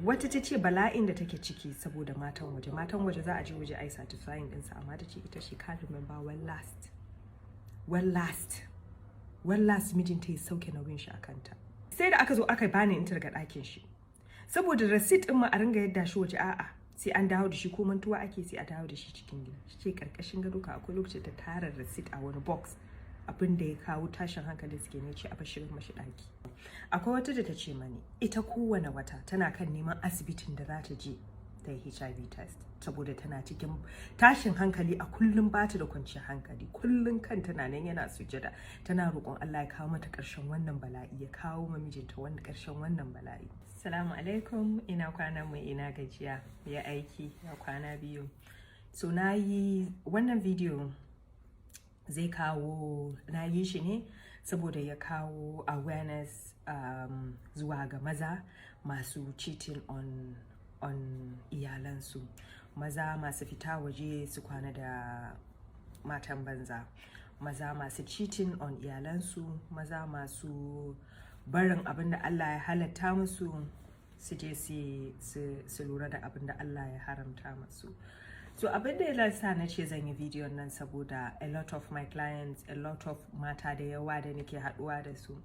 Wata ta ce bala'in da take ciki saboda matan waje, matan waje za a je waje ai satisfying ɗinsa, amma ta ce ita she can't remember when last mijinta ya sauke nauyin shi a kanta. Sai da aka zo aka bani inta daga ɗakin shi saboda receipt ɗin ma a ringa yadda shi waje. A'a, sai an dawo da shi, ko mantuwa ake, sai a dawo da shi cikin gida. Shi ce karkashin gado ka akwai lokacin da tara receipt a wani box. Abin da ya kawo tashin hankali suke ne ce a shigar mashi ɗaki. Akwai wata da ta ce mani ita kowane wata tana kan neman asibitin da za ta je ta yi HIV test saboda tana cikin tashin hankali a kullum, ba ta da kwanciyar hankali. Kullum kan tana nan yana sujada, tana roƙon Allah ya kawo mata ƙarshen wannan bala'i, ya kawo ma mijinta wani ƙarshen wannan bala'i. Salamu alaikum, ina kwana mu, ina gajiya, ya aiki, ya kwana biyu? So na yi wannan video zai kawo, na yi shi ne saboda ya kawo awareness zuwa ga maza masu cheating on iyalansu, maza masu fita waje su kwana da matan banza, maza masu cheating on iyalansu, maza masu barin abin da Allah ya halatta musu su je su lura da abin da Allah ya haramta musu. So abin da ya sa na ce zan yi bidiyon nan, saboda a lot of my clients, a lot of mata da yawa da nake haduwa da su,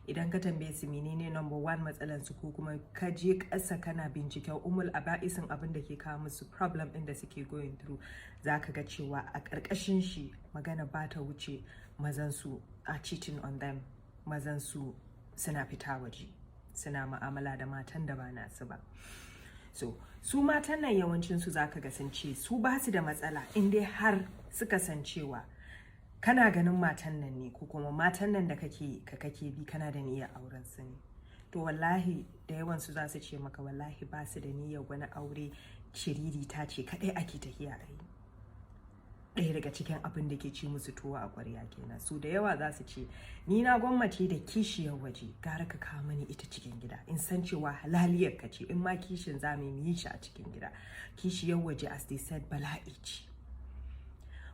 idan ka tambaye su menene number one matsalan su, ko kuma ka je ƙasa kana binciken umul aba'isin abin da ke kawo musu problem ɗin da suke going through, za ka ga cewa a ƙarƙashin shi magana ba ta wuce mazan su are cheating on them, mazan su suna fita waje suna mu'amala da matan da ba nasu ba. So su matan nan yawancin su zaka ga sun ce su ba su da matsala in dai har suka san cewa kana ganin matan nan ne, ko kuma matan nan da kake bi kana da niyyar auren su ne. To wallahi da yawan su za su ce maka wallahi ba su da niyyar wani aure, shiriri ta ce kadai ake tafiya a yi. Ɗaya daga cikin abin da ke ci musu tuwo a ƙwarya kenan. Su da yawa za su ce, "Ni na gwammace da kishiyar waje, gara ka kawo mani ita cikin gida in san cewa halaliyar ka ce. In ma kishin za mu yi shi a cikin gida." Kishiyar waje, as they said, bala'i ce.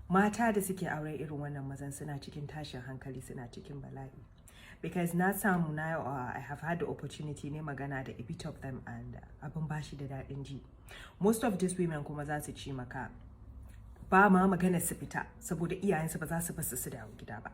Mata da suke auren irin wannan mazan suna cikin tashin hankali, suna cikin bala'i, because na samu na I have had the opportunity ne magana da a bit of them, and abin bashi da daɗin ji. Most of these women kuma za su ci maka ba ma magana su fita saboda iyayensu ba za su basu su dawo gida ba.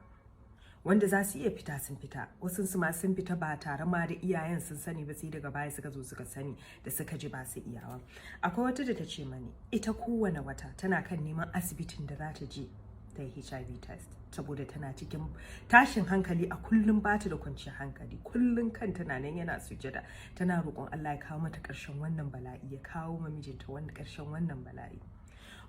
Wanda za su iya fita sun fita, wasu su ma sun fita ba tare ma da iyayen sun sani ba, sai daga baya suka zo suka sani da suka ji ba su iyawa. Akwai wata da ta ce mani ita kowane wata tana kan neman asibitin da za ta je ta yi HIV test saboda tana cikin tashin hankali a kullum, ba ta da kwanciyar hankali. Kullum kan tana nan yana sujada, tana roƙon Allah ya kawo mata ƙarshen wannan bala'i, ya kawo ma mijinta wani ƙarshen wannan bala'i.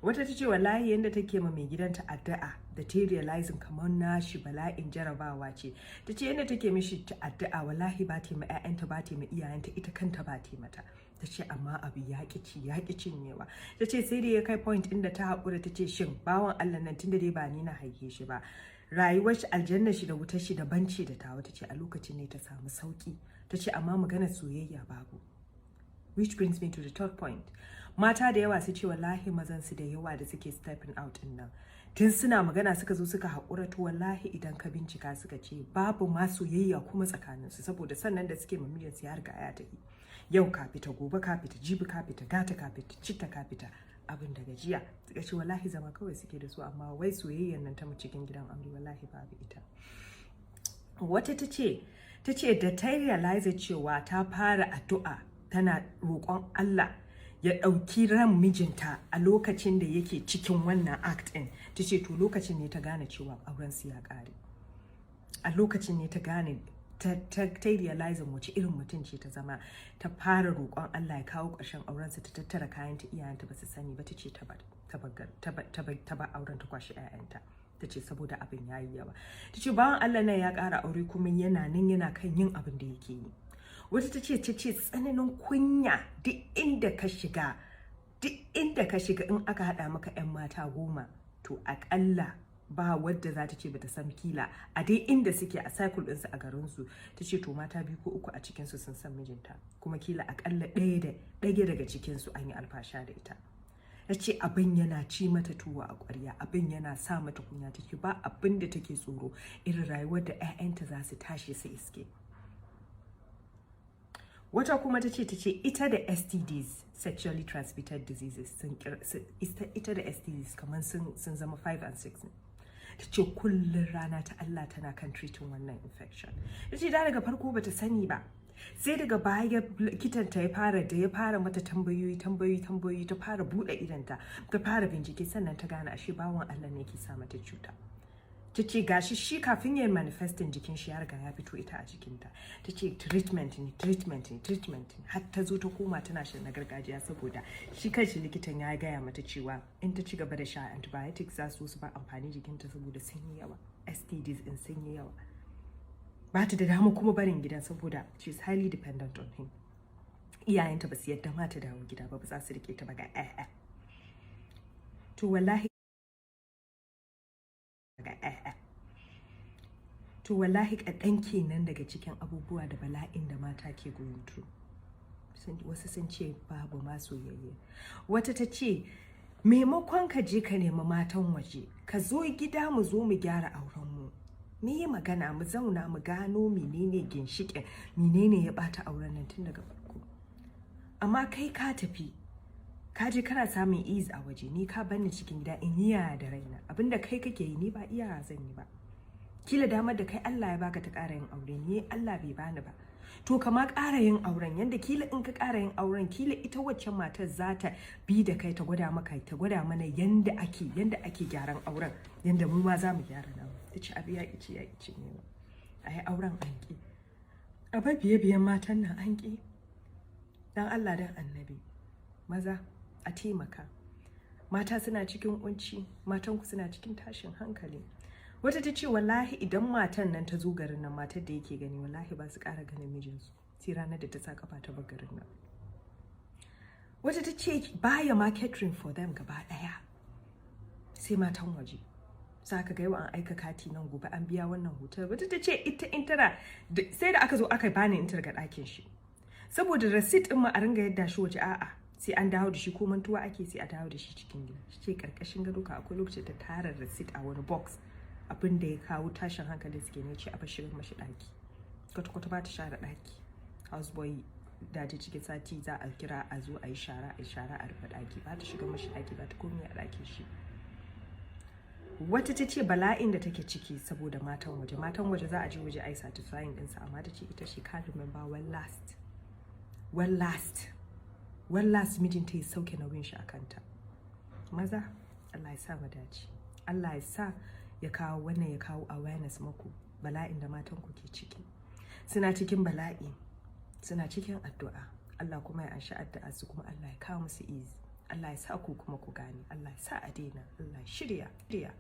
Wata ta ce wallahi yadda take ma mai gidanta addu'a da ta realizing kamar nashi bala'in jarabawa ce, ta ce yadda take mishi addu'a wallahi ba ta ma 'ya'yanta, ba ta ma iyayenta, ita kanta ba ta mata. Ta ce amma abu ya ci ya ƙi cinyewa. Ta ce sai da ya kai point inda ta haƙura, ta ce shin bawan Allah nan, tunda dai ba ni na haife shi ba, rayuwar shi, aljanna shi da wutar shi daban ce da tawa. Ta ce a lokacin ne ta samu sauki. Ta ce amma maganar soyayya babu. Which brings me to the third point. Mata da yawa su ce wallahi mazan su da yawa da suke stepping out din nan, tun suna magana suka zo suka haƙura, to wallahi idan ka bincika, suka ce babu ma soyayya kuma tsakanin su, saboda sannan da suke mamijin su ya riga ya tafi. Yau ka fita, gobe ka fita, jibi ka fita, gata ka fita, citta ka fita, abin da gajiya. Suka ce wallahi zama kawai suke da su, amma wai soyayyan nan ta mu cikin gidan aure wallahi babu ita. Wata ta ce da ta realize cewa ta fara addu'a tana roƙon Allah ya ɗauki ran mijinta a lokacin da yake cikin wannan act ɗin, ta ce to lokacin ne ta gane cewa auren su ya ƙare. A lokacin ne ta gane, ta realizing wace irin mutum ce ta zama. Ta fara roƙon Allah ya kawo ƙarshen aurensa. Ta tattara kayanta, iyayenta ba su sani ba, ta ce ta bar auren, ta kwashi 'ya'yanta. Ta ce saboda abin ya yi yawa. Ta ce bawan Allah nan ya ƙara aure kuma yana nan yana kan yin abin da yake yi. Wata ta ce tsananin kunya, duk inda ka shiga, duk inda ka shiga, in aka haɗa maka 'yan mata 10, to aƙalla ba wadda za ta ce bata san kila a dai inda suke a cycle ɗinsu a garinsu. Ta ce to mata biyu ko uku a cikinsu sun san mijinta, kuma kila aƙalla ɗaya da ɗaya daga cikinsu an yi alfasha da ita. Ta ce abin yana ci mata tuwo a ƙwarya, abin yana sa mata kunya. Take ba abin da take tsoro irin rayuwar da 'ya'yanta za su tashi su iske. Wata kuma ta ce ita da STDs, sexually transmitted diseases, sun ita da STDs kamar sun zama 5 and 6 ne. Ta ce kullum rana ta Allah tana kan treating wannan infection. Ta ce da daga farko bata sani ba, sai daga baya likitanta ya fara mata tambayoyi, tambayoyi, tambayoyi, ta fara buɗe idanta, ta fara bincike, sannan ta gane ashe bawan Allah ne ke sa mata cuta. Ta ce gashi shi kafin ya manifesting jikin shi ya riga ya fito ita a jikinta. Ta ce treatment ne, treatment ne, treatment ne, har ta zo ta koma tana shan na gargajiya, saboda shi kanshi likitan ya gaya mata cewa in ta ci gaba da sha antibiotics za su ba amfani jikinta, saboda sun yi yawa, STDs in sun yi yawa. Ba ta da dama kuma barin gidan saboda she is highly dependent on him. Iyayenta ba su yadda ma ta dawo gida ba, ba za su rike ta ba, ga 'ya'ya. To wallahi ga 'ya'ya. To wallahi kaɗan kenan daga cikin abubuwa da bala'in da mata ke going through. Wasu sun ce babu ma soyayya. Wata ta ce maimakon ka je ka nemi matan waje, ka zo gida mu zo mu gyara aurenmu, mu yi magana, mu zauna mu gano menene ginshiƙin, menene ya bata auren nan tun daga farko. Amma kai ka tafi ka je kana samun ease a waje, ni ka banni cikin gida in yi da raina. Abinda kai kake yi ni ba iya zan yi ba. Kila damar da kai Allah ya baka ta ƙara yin aure, ni Allah bai bani ba. To kama ƙara yin auren, yanda kila in ka ƙara yin auren, kila ita waccan matar za ta bi da kai, ta gwada maka, ta gwada mana yanda ake gyaran auren, yanda mu ma za mu gyara namu. Ta ce abu ya ƙi ya ƙi ne a yi auren, an ƙi a bar biye biyan matan nan, an ƙi. Dan Allah dan Annabi, maza, a taimaka. Mata suna cikin kunci, matanku suna cikin tashin hankali. Wata ta ce wallahi idan matan nan ta zo garin nan, matar da yake gani, wallahi ba su ƙara ganin mijinsu sai ranar da ta sa kafa ta bar garin nan. Wata ta ce baya ma catering for them gaba ɗaya, sai matan waje. Za ka ga yau an aika kati nan, gobe an biya wannan hotel. Wata ta ce ita in tana sai da aka zo aka bani in daga ɗakin shi, saboda receipt ɗin ma a ringa yadda shi waje, a'a, sai an dawo da shi, ko mantuwa ake sai a dawo da shi cikin gida. Shi ce karkashin gado ka akwai lokacin ta tara receipt a wani box. Abin da ya kawo tashin hankali suke ne ce a bar shigar mashi ɗaki kwata-kwata, ba ta share ɗaki. Houseboy da ta cikin sati za a kira a zo a yi shara, a yi shara, a rufe ɗaki. Ba ta shiga mashi ɗaki, ba ta komai a ɗakin shi. Wata ta ce bala'in da take ciki saboda matan waje, matan waje za a je waje a yi satisfying ɗinsa. Amma ta ce ita she can't remember when last mijinta ya sauke nauyin shi a kanta. Maza, Allah ya sa mu dace. Allah ya sa ya kawo wannan, ya kawo awareness maku bala'in da matan ku ke ciki. Suna cikin bala'i, suna cikin addu'a. Allah kuma ya anshi addu'a su, kuma Allah ya kawo musu ease. Allah ya sa ku kuma ku gane. Allah ya sa a daina. Allah ya shirya shirya.